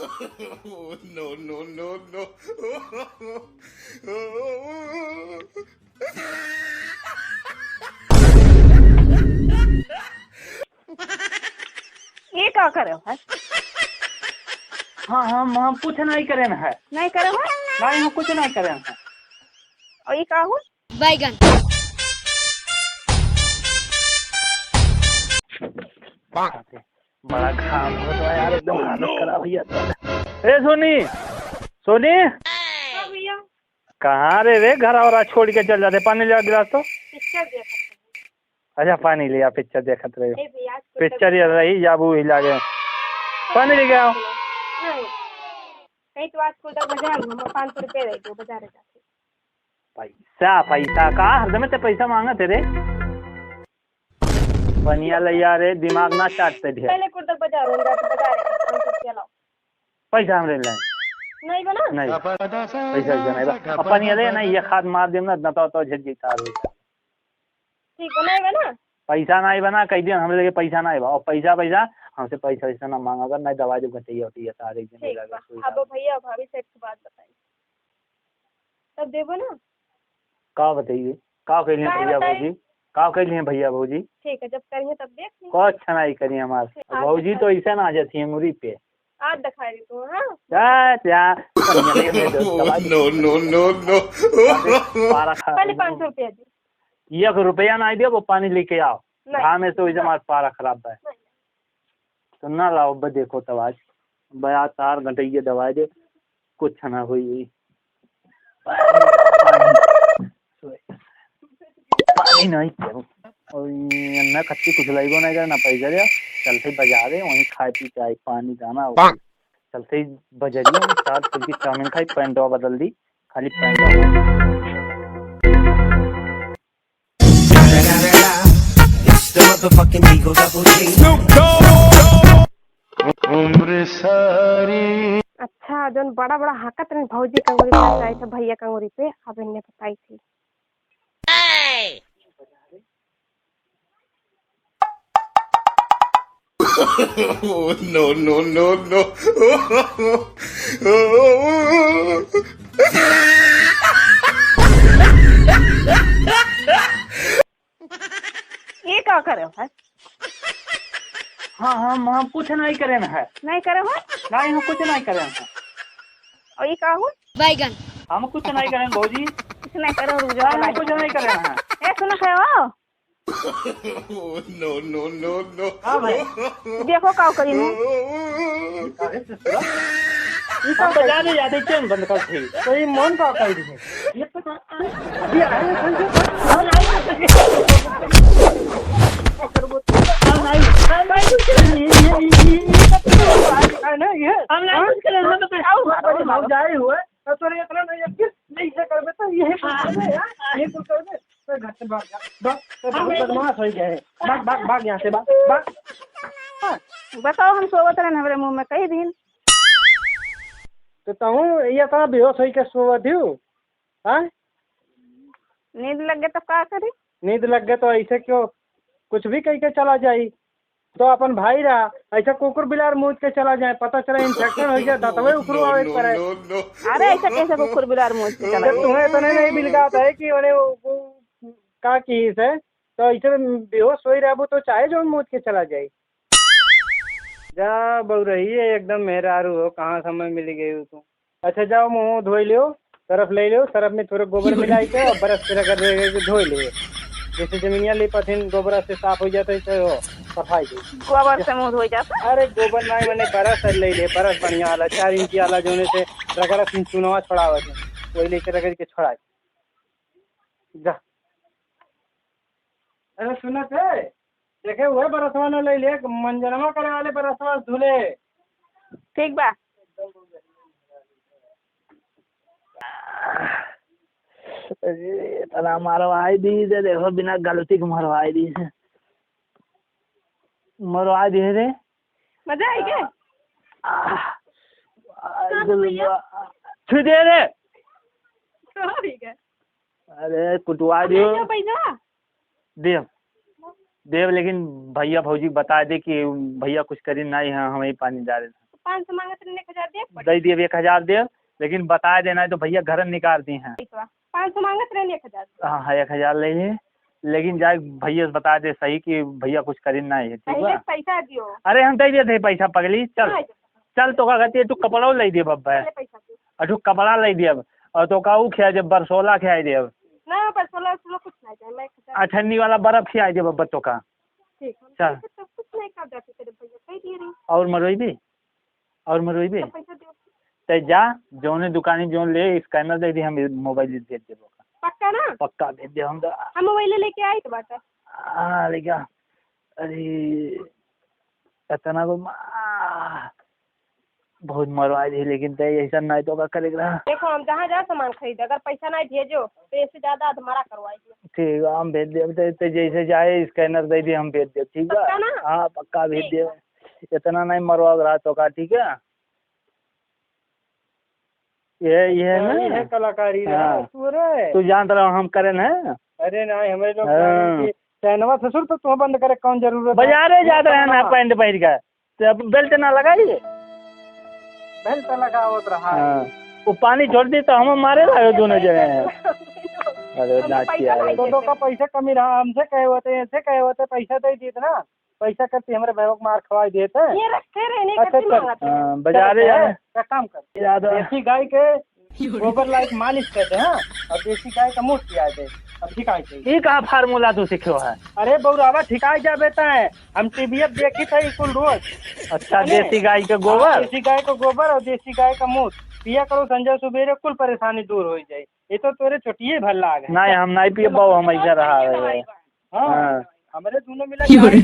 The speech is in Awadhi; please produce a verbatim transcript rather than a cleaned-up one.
Oh, no, no, no, no। ये का करे है? हाँ, हम, हम कुछ नहीं करे है। नहीं करे है? नहीं, हम कुछ नहीं करे है। और ये का हो? बैगन। बड़ा घाम हो रहा है यार, एकदम हालत खराब हो जाता है। ए सोनी, सोनी, हाँ भैया। कहाँ रे रे, घर और छोड़ के चल जाते, पानी ले आ गिलास तो। पिक्चर देखत है। अच्छा, पानी ले आ, पिक्चर देखत रहे। ए भैया, आज पिक्चर ये रही, जाबू ही लागे। पानी लेके आओ। नहीं। कहीं तो आज कुछ बाजार में हम पाँच सौ रुपया दे दो, बाजार जाके। पैसा, पैसा का? हरदम ते पैसा मांगत है रे। पनिया ले आ रे, दिमाग ना चाटते ढेर। पहले कुछ बाजार में जाके बाजार में पाँच सौ रुपया लाओ। पैसा हमरे ले। नहीं बना? नहीं। पैसा वैसा नहीं बा। अब पनिया ले ना, ये खाद मार देम ना, ना तो, तो झट जीता रे। ठीक बनाएगा ना? पैसा नाई बना, कह दिया हमरे लगे पैसा नाई बा। और पैसा, पैसा, हमसे पैसा वैसा ना मांगा कर, नाई दवाई देब गटैया उटैया सारे एक दिन ठीक लगा बा। सुई अब डाल। भैया भाभी से एक बात बताई, तब देबो ना? का बताइए? का कहलिए काहे भैया बताई? भौजी? का कहलिए भैया भौजी? ठीक है, जब करिए तब देख ली। कुछ नाई करिए हमार। ठीक, आज भौजी बताई। तो ऐसे ना आ जाती है मुरी पे। आज दिखाई दी तू, हाँ? जा, जा। No, no, no, no। पारा खा पहले पाँच सौ रुपया दी। एक रुपया ना दे, वो पानी लेके आओ। नहीं। घामे से वही जमात पारा खराब है। नहीं। तो ना लाओ, अब देखो तब आज। बया तार घटैया दवाई दे, कुछ ना होई। पानी नहीं पियो। और ये ना कच्ची कुछ लाइबो नहीं करे, ना पैसा दे। चलते बाजारे, वहीं खाए पी के आई, पानी दाना हो। चलते ही बजरिया में चाट फुल्की चाउमीन खाई, पैंटवा बदल दी, खाली पैंटवा। It's the motherfucking Eagle Double G। अच्छा, जौन बड़ा बड़ा हाकत रहन भौजी कंगुरी पे, चाहे सब भैया कंगुरी पे, अब इन्हें बताई थी। Oh, no, no, no, no। ये का करे है? हाँ, हम, हम कुछ नहीं करे है। नहीं करे है? नहीं, हम कुछ नहीं करे है। और ये का हो? बैगन। हम कुछ नहीं करे भौजी। कुछ नहीं करे, रुक जाओ। नहीं, हम कुछ नहीं करे है। ए, सुनो है हो? No, no, no, no। हाँ भाई। देखो का करी हूँ। अरे ससुरा। ई का हम तो करी? जाने जाते चैन बंद कर थी। तो ये मन का करी है? ये तो अभी आए हैं, कौन से? हम नहीं, हम नहीं कुछ करेंगे। ये, ये, ये, ये, ये, ये, ये, हम नहीं कुछ करेंगे, हम तो आओ, आओ, आओ। जाए हुए। तो तोरे इतना नहीं है कि नहीं से करबे तो यही कुछ करबे यार, यही कुछ करबे। तो घर से भाग जा, भाग, तो बहुत बदमाश हो गए हैं। भाग, भाग, भाग यहाँ से, भाग, भाग। हाँ, बताओ, हम सोवत रहन, हमरे मुँह में कही दिन। तो तहूँ ये इतना बेहोश होई के सोवत हूँ, हाँ? नींद लग गए तो का करी? नींद लग गए तो ऐसे क्यों कुछ भी कह के चला जाई? तो अपन भाई रहा, ऐसा कुकुर बिलार मूत के चला जाए, पता चला infection हो जाए, दांतवे उखड़ू आवे करे। No, no, no। अरे, ऐसा कैसे कुकुर बिलार मूत के चला जब जाए? तुम्हें इतने नहीं बिलगात है कि उन्हें वो, वो का की से, तो ऐसे बेहोश होई रहबू तो चाहे जो मूत के चला जाए। जा बउरही है एकदम मेहरारू हो, कहाँ समय मिल गई हो तू। अच्छा, जाओ, मुँह धोई लियो, सरफ ले लियो, सरफ में थोड़े गोबर मिलाई के और ब्रश से रगड़, रगड़ के धोई लियो। जैसे जमीनिया लिपत हिन, गोबरा से साफ हो जाता है, तो हो, सफाई दे। गोबर से मुँह धोई जाता? अरे, गोबर नहीं, मैंने ब्रश ले ले, ब्रश बढ़िया वाला, चार इंची वाला, जोने से रगड़ के चूनवा छोड़ावत है, वही लेके रगड़ के छोड़ा। जा। अरे, सुनत है? देखे, उहे बरसवा न ले ले, मंजनवा करे वाले बरसवा धुले। ठीक बा। अरे, इतना मरवाई दी से, देखो, बिना गलती के मरवाई दी से। मरवाई दी रे। मजा आई के? आह, आह, कहाँ से भैया? छुई दे रे। कहाँ भैया? अरे, कुटवा दियो। क्या पैसा? देव, देव, लेकिन भैया भौजी बता दे कि भैया कुछ करी नहीं है, हम ही पानी डाले। पाँच सौ मांगत रहने, एक हजार दे पड़ी। दे दिए, एक हजार दे, लेकिन बता देना है तो भैया घर निकाल दी हैं। ठीक बा, पाँच सौ मांगत रहने, एक हजार दे। हाँ, हाँ, एक हजार ले लिए, लेकिन जाए भैया से बता दे सही कि भैया कुछ करीन ना है, ठीक पहले बा? पैसा दियो। अरे हम दे दिए थे पैसा पगली, चल। हाँ, चल, तो का कहती है, तू कपड़ा ले दिए बब्बा। पहले पैसा दियो। और तू कपड़ा ले दिए, और तो का ऊ खिया जब बरसोला खिया दिए। ना, बरसोला, बरसोला कुछ ना जाए, मैं एक हजार। अठन्नी वाला बर्फ खिया दिए बब्बा तो का। ठीक, हम चल। तो कुछ नहीं कर जाते तेरे भैया, कह दिए रही। और मरोई भी? और मरोई भी? तो पैसा दियो। ते जा, जौने दुकानी जौन ले, scanner दे दी, हम mobile भेज देबो। पक्का ना? पक्का भेज दे हम तो। हम mobile लेके आई तो बात है। हाँ, लेकिन, अरे, इतना को मा-, बहुत मरवा दी, लेकिन ते ऐसा नहीं तो का करेगा। देखो, हम जहाँ जा सामान खरीदे, अगर पैसा नहीं भेजो, तो इससे ज्यादा अधमरा करवाई दियो। ठीक है, हम भेज देब, ते, ते जैसे जाए scanner दे दी, हम भेज देब, ठीक है? पक्का ना? हाँ, पक्का भेज ठीक देब। है। इतना नहीं मरवा रहा तो का, ठीक है? ये, ये है तो ना? ये कलाकारी रहा हाँ। तू रे। तू जानत रहो हम करेन है? अरे नहीं, हमें लोग हाँ। जाने कि चैनवा ससुर तो तू बंद करे, कौन जरूरत है? बाजारे जात रहे ना हाँ। पैंट पहिर के, तो अब बेल्ट ना लगाई? बेल्ट लगावत रहा है। हाँ। वो पानी छोड़ दी तो हम मारे रहे दोनों जने। अरे हम ना पैसा किया नहीं रे। तो, तो का पैसा कमी रहा, हमसे कहे होते, ऐसे कहे होते, पैसा दे दी ना। पैसा करती हमरे बहन को मार खवाई देते। ये रखे रहने अच्छा, करती अच्छा। मांगत है। हाँ, बाजारे चल, जाए। एक काम कर। याद है। देसी गाय के गोबर लाइक मालिश कर दे, हाँ, और देसी गाय का मूत पिया दे, अब ठीक आ जाएगी। ये कहाँ formula तू सीखे है? अरे बौरावा, ठीक आ जा बेटा है, हम टीवी अब देखी था ये कुल रोज। अच्छा, है ने? देसी गाय के गोबर? हाँ, देसी गाय का गोबर और देसी गाय का मूत पिया करो, संजय सुबेरे कुल परेशानी दूर हो जाए। ये तो तोरे चोटिए भर लाग है। नहीं, हम नहीं पिए बाबू, हम ऐसा रहा है। हाँ, हाँ। हमरे दोनों मिला क्यों रे?